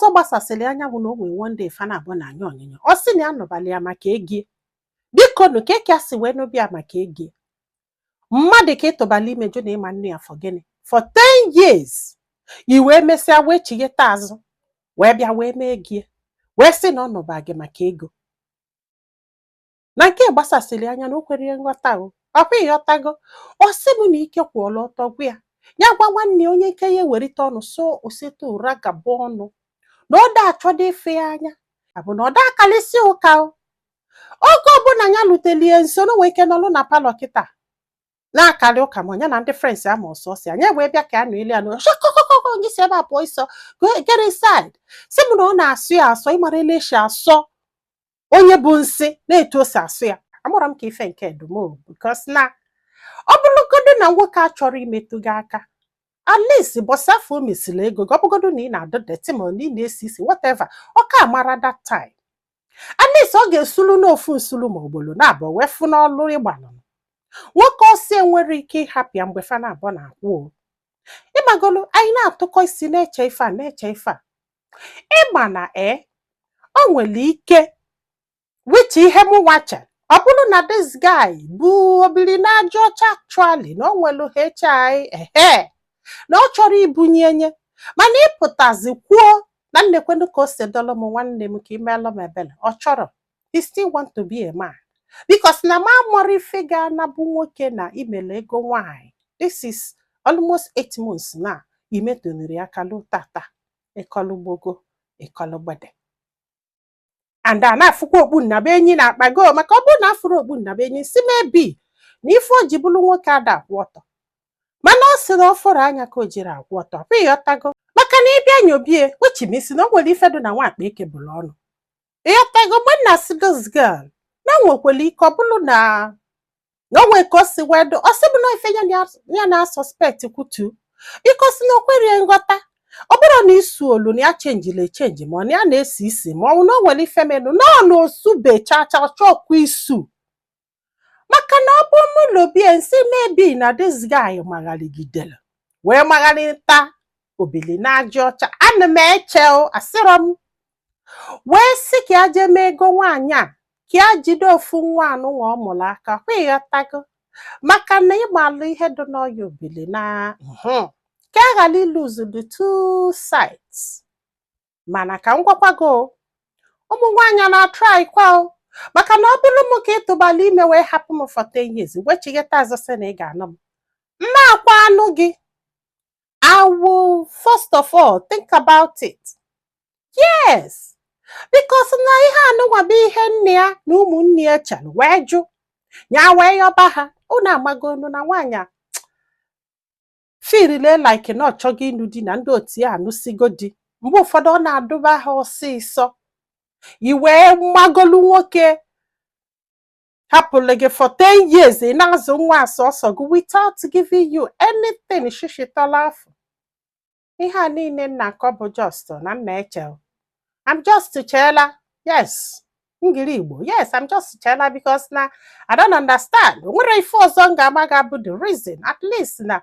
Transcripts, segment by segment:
Ọzọ gbasasịrị anya bụ na o nwere one day fana abụọ na anya onyinyo, ọ sị na ya nụbali ya maka ego. Biko nụ, ka eke si wee nụbịa maka ego mmadụ ka ịtụbala ime, jụ na ịma nnu ya for gịnị? For 10 years i wee mesịa wee chigheta azụ, wee bịa wee mee gị, wee sị na ọ nụba gị maka ego. Na nke gbasasịrị anya na o kwere ihe nghọta o. Ọkwa ịghọtago? Ọ sị m na ike kwụọla ọtọ gwa ya, ya gwa nwanne ya onye nke ya ewerite ọnụ so osete ụra gaba ọnụ na ọ da achọdo ife ya anya abụ na ọ da akalịsị ụka o. Oge ọbụla ya lutelie nso na o nwee ike nọlụ na parlour kịta na-akarị ụka, ma ya na ndị friends ama ọsọ ọsọ anyị wee bịa ka a nụ ilu ya na shọkọkọkọ, onye si ebe a pụọ ịsọ, go get inside. Si m na ọ na-asụ ya asọ, ịmara ele esi asọ onye bụ nsị na-etu o si asụ ya. Amụrụ m ka ife nke dumo, because na ọ bụrụgodo na nwoke a chọrọ imetụ gị aka, at least bọsị afọ o mesịrị ego gị, ọ bụgodo na ị na-adụ dirty ma na ị na-esi isi, whatever, ọ ka mara that time, at least ọ ga-esulu n'ofu nsulu ma ogbolo na-abụ wee fụ n'ọlụ ịgbalụ. Nwoke ọsị enwere ike ịhapụ ya mgbe fa na-abụọ na-akwụ o. Ịmagolu anyị na-atụkọ isi na-eche ife a, na-eche ife a, ịma na ee, o nwere ike which ihe mụnwa chere, ọ bụrụ na this guy bụ obiri na aja ọcha, actually na o nwere HIV, ehe, na ọ chọrọ ibunye nye, mana ịpụtazi kwuo na nnekwenu ka o si dọlụ m nwanne m ka imelụ m ebele, ọ chọrọ. He still want to be a man, because na ma mọrọ ife ga-anabụ nwoke na imele ego nwanyị. This is almost 8 months na imetoniri aka lụ tata, ịkọlụgbogo ịkọlụgbede, and a na-afụkwa okpu nnaba enyi na-akpa go, maka ọ bụrụ na afụrụ okpu nnaba enyi si mebi na ife o ji bụrụ nwoke ada akwụ ọtọ, mana ọ sị na ọ fọrọ anya ka o jiri akwụ ọtọ. Kwa ịghọtago? Maka na ịbịa nyobie wechimisi na o nwere ife dị na nwakpa ekebụrụ ọnụ, ịghọtago? Mgbe m na-asị this girl na o nwekwara ike ọ bụrụ na o nwee ka o si wee dị, ọ sị bụ na ife ya na suspect kwutu, because na o kwerie nghọta. Ọ bụrụ na isu olu na ya chenjiri echenji, ma ọ na ya na-esi isi, ma ọ bụ na o nwere ife menụ na ọ na osube chacha chọkwa isu, maka na ọ bụ mụ lobie nsị mebi na this guy magharịgidere wee magharịta obili na aja ọcha. Ana m eche o, asịrọ m wee sị ka ya jee mee ego nwaanyị a, ka ya jide ofu nwa anụnwa ọ mụrụ aka. Kwa ịghọtago? Maka na ịmalụ ihe dị n'ọya obili na ka a ghara iluzu the two sides. Mana ka m gwakwa gị o, ụmụ nwaanyị na-atry kwa o, maka na ọ bụrụ m ka ịtụbala ime wee hapụ m for 10 years, wechigheta azụ sị na ị ga-anụ m, mma akwa anụ gị, I will first of all think about it. Yes, because na ihe anụnwa bụ ihe nne ya na ụmụnne ya chere wee jụ ya wee yọba ha. Unu amagonu na nwaanyị a firile like na ọ chọghị ịnụ di, na ndị otu ya anụsigo di. Mgbe ụfọdụ ọ na-adụba ha ọsịsọ i wee magolu nwoke hapụrụ gị for 10 years, ị na-azụ nwa sọsọ gị without giving you anything. Shishitọla afọ ihe a niile nna akọ bụ just na nna eche. I'm just cheela. Yes, ngiri Igbo. Yes, I'm just cheela, because na I don't understand. O nwere ife ọzọ m ga-ama ga-abụ the reason. At least na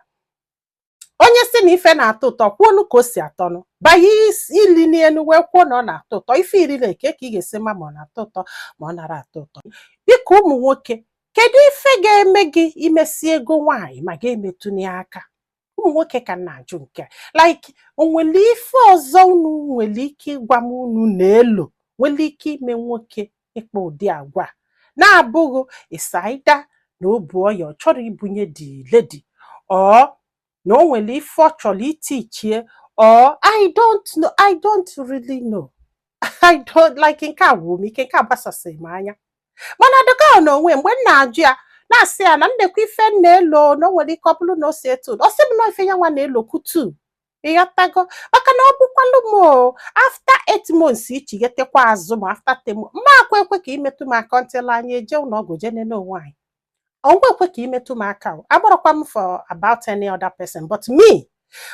onye si na ife na-atọ ụtọ kwuonu ka o si atọnụ banye ili n'elu wee kwuo na ọ na-atọ ụtọ. Ife irila eke ka ị ga-esi ma ma ọ na-atọ ụtọ ma ọ nara atọ ụtọ. Biko, ụmụ nwoke, kedu ife ga-eme gị imesi ego nwaanyị ma ga-emetụnye aka? Ụmụ nwoke ka m na-ajụ nke a. Like, o nwere ife ọzọ unu nwere ike ịgwa m unu na-elo nwere ike ime nwoke ịkpa ụdị agwa a na-abụghị ịsaida na o bu ọya ọ chọrọ ibunye the lady, or na o nwere ife ọ chọrọ itichie, or I don't know, I don't really know. I don't like nke a gwụ m ike, nke a gbasasịrị m anya. Mana the girl na onwe, mgbe m na-ajụ ya, na-asị ya na nnekwa ife m na-elo na o nwere ike ọ bụrụ na o si etu ọ sị m na ife ya nwa na-elo kutu. Ịghọtago? Maka na ọ bụkwalụ m o after 8 months ichigetekwa azụ, ma after 10 months, mma akwa ekwe ka imetụ m aka ntịla anyị eje ụlọ ọgwụ jee nene onwe anyị. Onwe ekwe ka imetụ m aka o. Agbarakwa m for about any other person but me,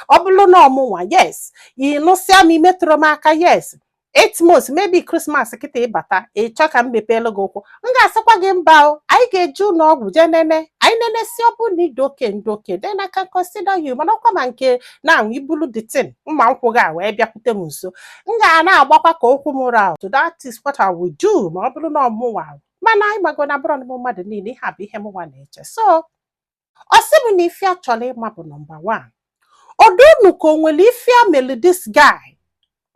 ọ bụrụ na ọmụnwa, yes, ị nụsịa m imetụrụ m aka, yes. 8 months, maybe Christmas kịta ịbata, ịchọ ka m mepeelu gị ụkwụ, m ga-asịkwa gị mba o. Anyị ga-eje ụlọ ọgwụ jee nene. Anyị nenesi, ọ bụ na ịdị oke ndị oke, then I can consider you. Mana ọkwa ma nke na ibulu the thing mma nkwụ gị a wee bịakwute m nso, m ga na-agbakwa ka ụkwụ m ra. So that is what I will do ma ọ bụrụ na ọmụnwa. Mana anyị mago na bụrụ m mmadụ niile, ihe a bụ ihe mụnwa na-eche. So ọ sị m na ife a chọrọ ịma bụ, number one, ọdụ unu ka o nwere ife a mere this guy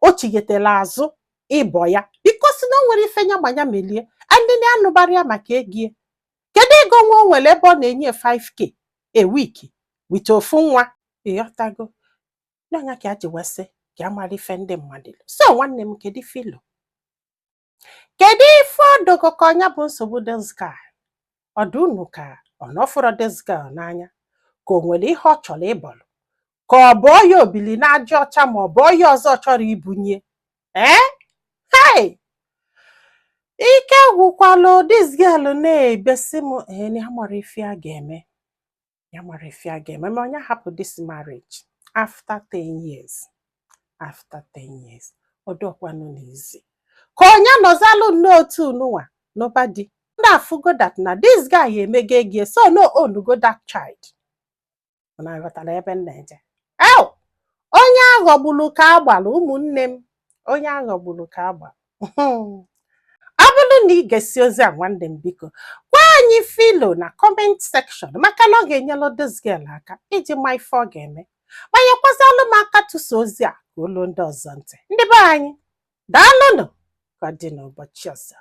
o chighetela azụ ịbọ ya, because na o nwere ife nya gbanya melie ndị na-anụbara ya maka ego. Kedu ego nwa o nwere ebe ọ na-enye 5K a week with ofu nwa? Ịghọtago n'ọnya ka a ji wee sị ka a mara ife ndị mmadụ. So nwanne m, kedu ife ilo, kedu ife ọdụgụ ka ọnya bụ nsogbu this guy? Ọdụ unu ka ọ na ọfụrọ this girl n'anya, ka o nwere ihe ọ chọrọ ịbọlụ, ka ọ bụ ọya obili na-aja ọcha, ma ọ bụ ọya ọzọ chọrọ ibunye? Ee, hey, ike gwụkwalụ. This girl na-ebesi m, ee, na ya mara ife a ga-eme, ya mara ife a ga-eme ma onye hapụ this marriage after 10 years. After 10 years, ọdọkwanụ n'ezi ka onye nọzalụ nnọọ otu nụnwa n'ụba di na-afụgo that na this guy emego ego, so no onugo that child. Na aghọtara ebe m na-eje? Ew, onye aghọgburu ka agbalụ. Ụmụnne m, onye aghọgburu ka agbalụ. Ọ bụrụ na ị ga-esi ozi a, nwanne m, biko gwa anyị filo na comment section, maka na ọ ga-enyelu this girl aka iji ma ife ọ ga-eme, ma nyekwazalụ m aka tụsa ozi a ka olu ndị ọzọ ntị. Ndị be anyị, daalụnụ. Ka ọ dị n'ụbọchị ọzọ.